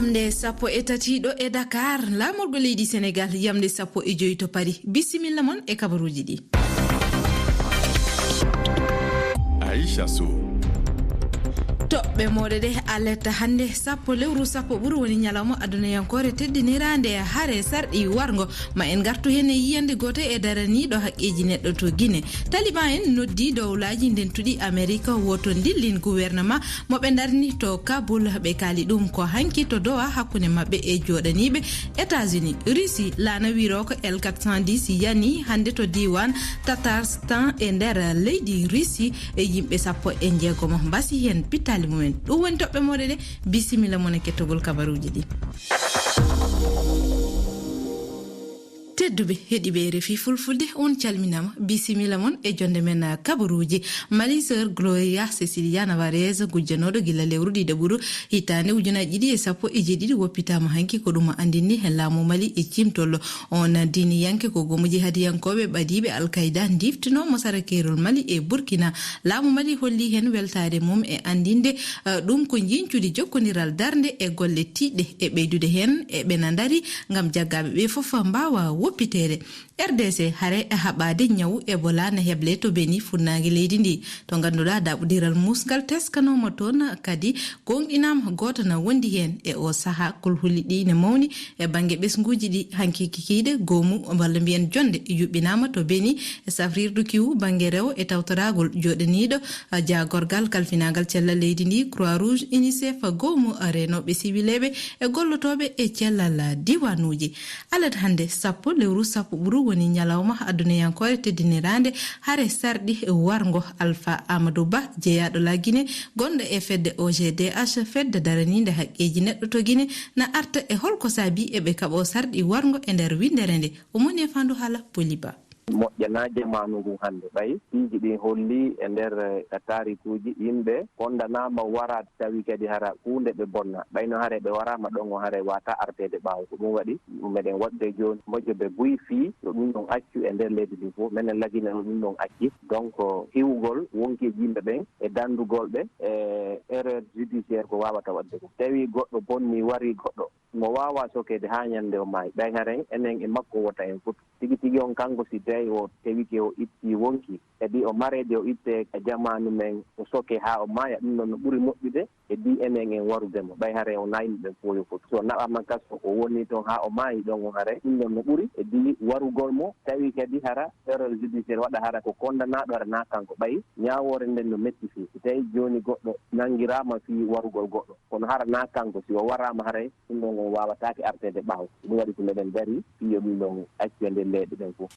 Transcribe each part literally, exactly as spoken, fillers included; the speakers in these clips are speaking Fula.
Yamde sappo e tati ɗo e Dakar, laamorgo leydi Senegal, yamde sappo e joyi to Paris. Bisimilla mon e kabaruuji ɗi. Aisha Sow. Toɓɓe mooɗe ɗe alerte hannde, sappo lewru sappo ɓuru woni ñalawma adunayankoore teddiniraande hare sarɗi warngo. Ma en ngartu heen e yiyannde gooto e daraniiɗo haqqeeji neɗɗo to Guinée. Taliban en noddi dowlaaji ndentuɗi Amerik woto ndillin gouvernement mo ɓe ndarni to Kabul. Ɓe kaali ɗum ko hanki to Doha hakkunde maɓɓe e jooɗaniiɓe États-Unis. Russie, laana wiiroo ko L quatre cent dix yani hannde to diiwaan Tatarstan e nder leydi Russie e yimɓe sappo e njeegomo mbasi heen pittaali mumen. Ɗum woni toɓɓe mooɗe ɗe. Bisimilla mon e kettogol kabaruuji ɗi. Tedduɓe heɗiiɓe R F I Fulfulde, on calminaama. Bisimilla mon e jonde men kabaruuji. Mali, Sœur Gloria Cecilia Navarez, gujjanooɗo gila lewru ɗiɗaɓuru hitaande ujunaaji ɗiɗi e sappo e jeeɗiɗi, woppitaama hanki. Ko ɗum anndini laamu Mali e cimtol. On diiniyanke ko goomu jihadiyankooɓe ɓadiiɓe Al Qaeda ndiftino mo sara keerol Mali e Burkina. Laamu Mali holli heen weltaare mum e anndinde, eh, ɗum ko njiiñcude jokkondiral darnde e golle tiiɗɗe e ɓeydude heen e ɓe na ndari ngam jaggaaɓe ɓe fof mbaawa woppiteede. R D C, hare e haɓaade ñawu Ebola na heble to Beni, funnaange leydi ndi, to ngannduɗaa daɓɓodiral muusngal teskanooma toon kadi goongɗinaama gooto na wondi heen. E o sahaa, kulhuli ɗi ne mawni e bannge ɓesnguuji ɗi. Hanki kikiiɗe, goomu walla mbiyen jonnde yuɓɓinaama to Beni e safrirdu kiwu bannge rewo e tawtoraagol jooɗaniiɗo, a, jaagorgal kalfinaagal cellal leydi ndi, Croix Rouge, UNICEF, goomu reenooɓe siwileeɓe e gollotooɓe e cellal diwaanuuji. Alat hannde, sappo lewru sappo ɓuru woni ñalawma adunayankoore teddiniraande hare sarɗi warngo. Alpha Amadou Ba, jeyaaɗo La Guinée, gonɗo e fedde O G D H, fedde daraniinde haqqeeji neɗɗo to Guinée, na arta e holko saabi eɓe kaɓoo sarɗi warngo e nder winndere nde. O moni e fandu haala Boli Ba. Moƴƴanaa jamaanu ngun hannde. Ɓay piiji ɗin holli e nder, eh, taarikuuji, yimɓe kondanaama waraade, tawi kadi hara huunde ɓe bonna. Ɓay no hare ɓe waraama ɗon, o hare waata arteede ɓaawo. Ko ɗum waɗi meɗen waɗude jooni moƴƴo ɓe buy fii yo ɗum ɗon accu e nder leydi ndin fof. Menen La Guinée no ɗum ɗon acci. Donc, hiwugol wonki e yimɓe ɓen e danndugol ɓe e erreur judiciaire ko waawata waɗude ko. Tawi goɗɗo bonni, wari goɗɗo, mo waawaa sokeede haa ñannde o maayi. Ɓay haren enen e makko wota en fotu. Tigi tigi on kanko, si tawi o tewike, o itti wonki, kadi o mareede, o itte ka jamaanu men, o soke haa o maaya, ɗum ɗon no ɓuri moƴƴude e di enen en warude mo. Ɓay hare o naayni ɓen fof yo fotu. So naɓaama kaso, o woni toon haa o maayi ɗon, o hare, ɗum ɗon no ɓuri e di warugol mo. Tawi kadi hara erreur judiciaire waɗa, hara ko kondanaaɗo, hara naa kanko. Ɓay ñaawoore nden no metti fii. Si tawi jooni goɗɗo nanngiraama fii warugol goɗɗo, kono hara naa kanko, si o waraama, hare ɗum ɗon on waawataake arteede ɓaawo. Ɗum waɗi ko meɗen dari fii yo ɗum ɗon accu e nder leyɗe ɗen fof.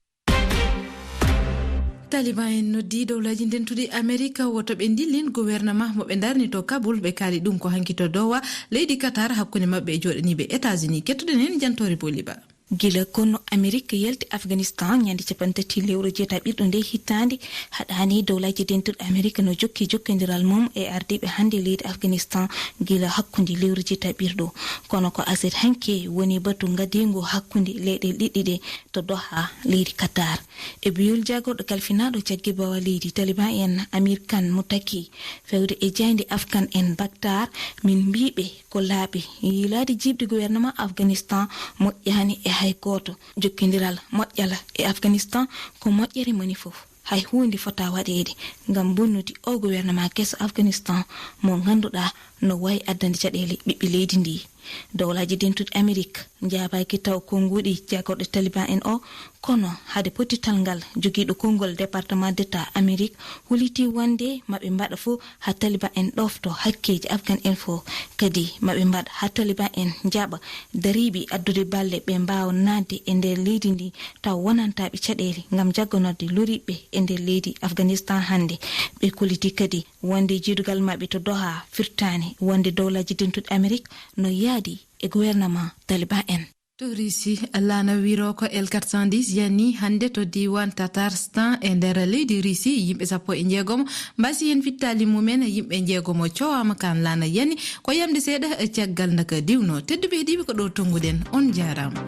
Taliban en noddi dowlaaji ndentuɗi Amerik woto ɓe ndillin gouvernement mo ɓe ndarni to Kabul. Ɓe kaali ɗum ko hanki to Doha, leydi Qatar, hakkunde maɓɓe e jooɗaniiɓe États-Unis. Kettuɗen heen jantoore Boli Ba. Gila kono Amerik yalti Afganistan ñande cappanɗe tati lewru jeetaɓirɗo nde hitaande, haɗaani dowlaaji dentuɗi Amerik no jokki jokkondiral mum e ardiiɓe hannde leydi Afganistan gila hakkunde lewru jeetaɓirɗo. Kono ko aset hanke woni batu ngadingu hakkunde leyɗe ɗiɗi ɗe to Doha, leydi Qatar. E biyol jaagorɗo kalfinaaɗo cagge bawa leydi Taliban en, Amir Khan Mutaki, fewde e jaaynde Afghan en Bakhtar, min mbiiɓe ko laaɓi. Yiilaade jiiɓde gouvernement Afghanistan moƴƴaani e hay gooto. Jokkondiral moƴƴala e Afghanistan ko moƴƴere moni fof. Hay huunde fota waɗeede ngam bonnude o gouvernement keso Afghanistan mo ngannduɗaa no waawi addande caɗeele ɓiɓɓe leydi ndi. Dowlaaji dentuɗi Amerik njaabaaki taw konnguɗi jaagorɗe Taliban en o, kono hade pottital ngal, jogiiɗo konngol Département d'État Amerik huliti wonde maɓe mbaɗa fof haa Taliban en ɗofto hakkeeji Afghan en fof. Kadi maɓe mbaɗa haa Taliban en njaɓa dariiɓe addude balle ɓe mbaawa naatde e nder leydi ndi taw wonantaaɓe caɗeele ngam jagganorde loriiɓe e nder leydi Afghanistan hannde. Ɓe koliti kadi wonde jiidugal maɓɓe to Doha firtaani wonde dowlaaji dentuɗi Amerik no yaadi e gouvernement Taliban en. To Russie, laana wiiroo ko L quatre cent dix yani hannde to diiwaan Tatarstan e nder leydi Russie, yimɓe sappo e njeegomo mbasi heen fittaali mumen, yimɓe njeegomo cowaama kaan laana yani ko yamde seeɗa caggal nde ka diwno. Tedduɓe heɗiiɓe, ko ɗo tonnguɗen. On jaaraama.